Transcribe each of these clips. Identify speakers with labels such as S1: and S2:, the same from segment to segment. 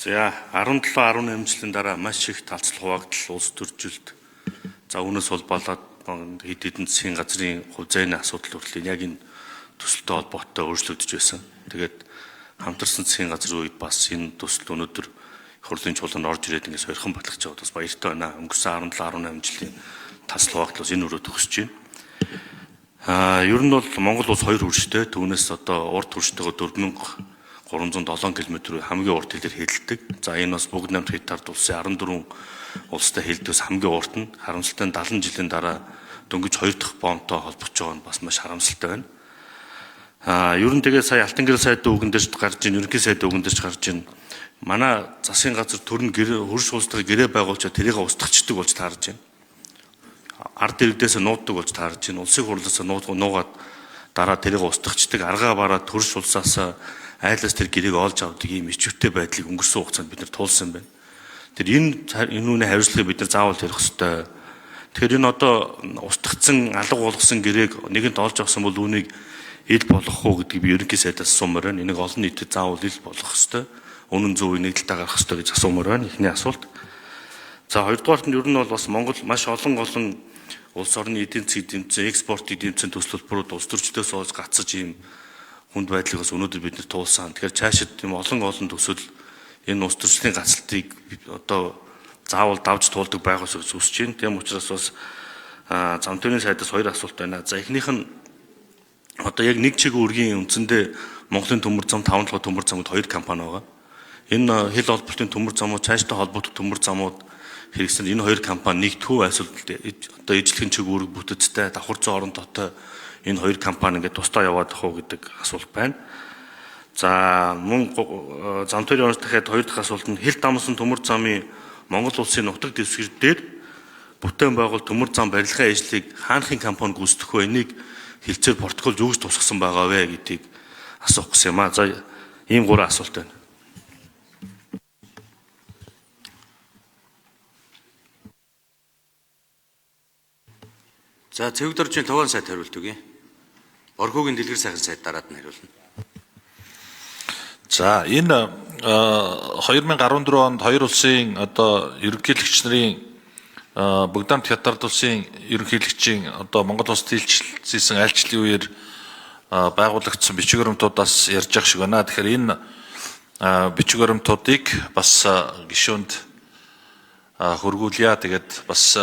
S1: За 17 18 жилийн дараа маш их талцал хуваагдал улс төржилт. За үүнээс улбалаад хэд хэдэн засгийн газрын хувь зээний асуудал хүртэл яг энэ төсөлтэй холбоотой өөрчлөгдөж байсан. Тэгээд хамтарсан засгийн газрын үед бас энэ төсөл өнөөдөр их хурлын чуулганд орж ирээд ингээд сойрхон батлах жаад бас баяртай байна. Өнгөрсөн 17 18 жилийн талцал хуваагдал бас энэ өрөө төгсөж байна. Ер нь бол Монгол улс хоёр хөрштэй. Түүнээс одоо урд хөрштэйгөө 4307 км хамгийн урт хэлээр хэлдэг. За энэ бас бүгд намт хятад улсын 14 улстай хэлдвэс хамгийн урт нь. Харамсалтай нь 70 жилийн дараа дөнгөж хоёр дахь бомбтой холбогдож байгаа нь бас маш харамсалтай байна. Ер нь тэгээ сая Алтан гэрэл сайдын үгэн дээр ч гарч ийн, ерөнхий сайдын үгэн дээр ч гарч ийн. Манай засгийн газар төрн гэрээ хөрш улстайгаа гэрээ байгуулж тэрийг устгачдаг болж таарж байна. Ард иргэдээс нуудаг болж таарж байна. Улсын хурлаас нуугаад дараа тэрийг устгачдаг, аргаа бараа төрш улсаас айлаас тэр гэрээг олж авдаг ийм ичвэтэй байдлыг өнгөрсөн хугацаанд бид нар туулсан байна. Тэр энэ үүний хариуцлагыг бид нар заавал тэрэх ёстой. Тэгэхээр энэ одоо устгацсан, алга болгосон гэрээг нэгэнт олж авсан бол үүнийг ил болгох уу гэдгийг би ерөнхий сайдаас асуумаар байна. Энийг олон нийтэд заавал ил болгох ёстой. Үнэн зөв нэгдэлтэй гаргах ёстой гэж асуумаар байна. Эхний асуулт. За хоёрдугаарт нь ер нь бол бас Монгол маш олон улс орны эдийн засгийг дэмжсэн, экспортыг дэмжсэн төсөл төлбөрүүд улс төрчдөөс олж гацаж ийм хүнд байдлыг бас өнөөдөр бид нар туулсан. Тэгэхээр цаашид тийм олон төсөл энэ улс төрчлийн гацалтыг одоо заавал давж туулдаг байх ёсой гэж хүсэж байна. Тийм учраас бас зам төвний сайдаас хоёр асуулт байна. За эхнийх нь одоо яг нэг чиг үүргийн үндсэндээ Монголын төмөр зам, таван толгой төмөр замууд хоёр компани байгаа. Энэ хил холболтын төмөр замууд, цаашдаа холбогдох төмөр замууд хэрэгсэн энэ хоёр компани нэгдэх үү эсвэл одоо ижлэхэн чиг үүрэг бүтэцтэй давхар зүүн орон тоотой энэ хоёр компани ингээд тусдаа яваад ах уу гэдэг асуулт байна. За мөн зам төвийн орон дахиад хоёр дахь асуулт нь хил дамсан төмөр замын Монгол улсын нутаг дэвсгэр дээр бүтээн байгуул төмөр зам барилгын ажлыг хаанхын компани гүйцэтгэх вэ? Энийг хилцээр протокол юу гэж тусгасан байгаа вэ гэдгийг асуух гэсэн юм аа. За ийм гурван асуулт байна.
S2: За Цэвэг доржийн Туван сайд хариулт өгье. Борхooгийн дэлгэр сайхан сайд дараад нь хариулна.
S3: За энэ 2014 онд хоёр улсын одоо ерөнхийлөгч нарын Богдан Хятад улсын ерөнхийлөгчийн одоо Монгол улсад илчилсэн айлчлалын үеэр байгуулагдсан бичиг баримтуудаас ярьж байгаа шиг байна. Тэгэхээр энэ бичиг баримтуудыг бас гишүүнд хөргүүлье. Тэгээд бас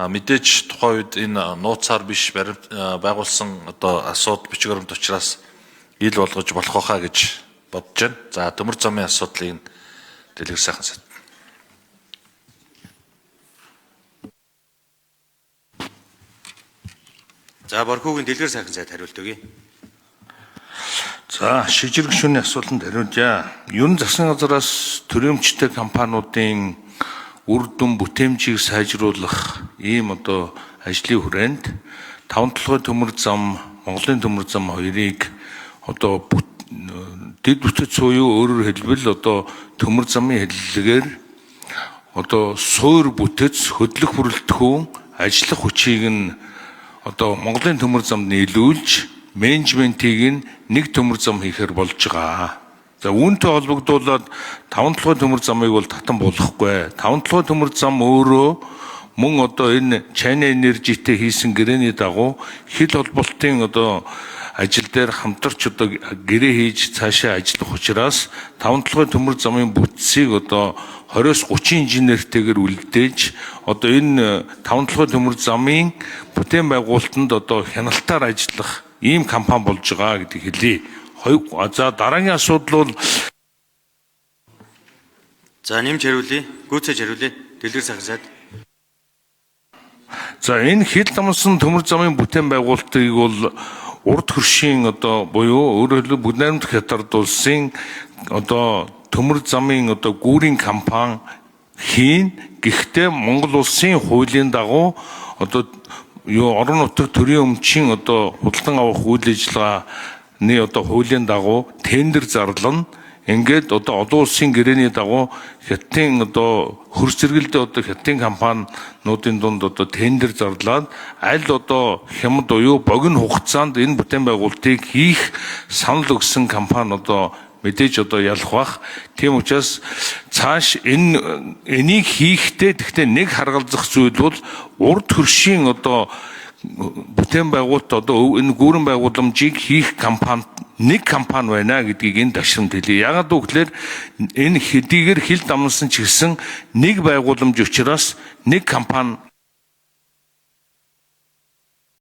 S3: мэдээж тухайн үед энэ нууцаар биш байгуулсан одоо асуудал бичиг баримт учраас ил болгож болох байхаа гэж бодож байна. За төмөр замын асуудлыг дэлгэр сайхан сайд.
S2: За Борхooгийн дэлгэр сайхан сайд хариулт өгье.
S4: За шижирэг шүний асуултанд хариулъя. Ер нь засгийн газраас төрөмжтэй компаниудын үр дүн бүтээмжийг сайжруулах ийм одоо ажлын хүрээнд таван толгой төмөр зам, Монголын төмөр зам хоёрыг одоо дэд бүтэц буюу өөрөөр хэлбэл одоо төмөр замын хэллэгээр одоо суур бүтэц хөдлөх бүрэлдэхүүн ажиллах хүчийг нь одоо Монголын төмөр замд нийлүүлж менежментийг нь нэг төмөр зам хийхээр болж байгаа. За үүнтэй холбогдуулаад таван толгой төмөр замыг бол татан болохгүй. Таван толгой төмөр зам өөрөө мөн одоо энэ China Energy-тэй хийсэн гэрээний дагуу хил холболтын одоо ажил дээр хамтарч одоо гэрээ хийж цаашаа ажиллах учраас таван толгой төмөр замын бүтцийг одоо 20-30 инженертэйгээр үлдээж одоо энэ таван толгой төмөр замын бүтээн байгуулалтанд одоо хяналтаар ажиллах ийм компани болж байгаа гэдгийг хэлье. За дараагийн асуудал бол
S2: За нэмж хариулъя. Гүйцээж хариулъя. Дэлгэр сайхан сайд.
S4: За энэ хил дамсан төмөр замын бүтээн байгуулалтыг бол урд хөршийн одоо буюу өөрөөр хэлбэл Бүгд найрамдах Хятад улсын одоо төмөр замын одоо гүүрийн компани хийн. Гэхдээ Монгол улсын хуулийн дагуу одоо юу орон нутаг төрийн өмчийн одоо худалдан авах үйл ажиллагааны одоо хуулийн дагуу тендер зарлана. Ингээд одоо олон улсын гэрээний дагуу Хятадын одоо хөрс зэрэгэлдээ одоо Хятадын компаниудын дунд одоо тендер зарлаад аль одоо хямд буюу богино хугацаанд энэ бүтээн байгуулалтыг хийх санал өгсөн компани одоо Мэдээж одоо ялах бах. Тийм учраас цааш энэ энийг хийхдээ гэхдээ нэг харгалзах зүйл бол урд хөршийн одоо бүтээн байгуулалт одоо энэ гүүрэн байгууламжийг хийх компани нэг компани байна гэдгийг энэ ташрамд хэлье. Яагаад гэвэл энэ хэдийгээр хил дамнасан ч гэсэн нэг байгууламж учраас нэг компани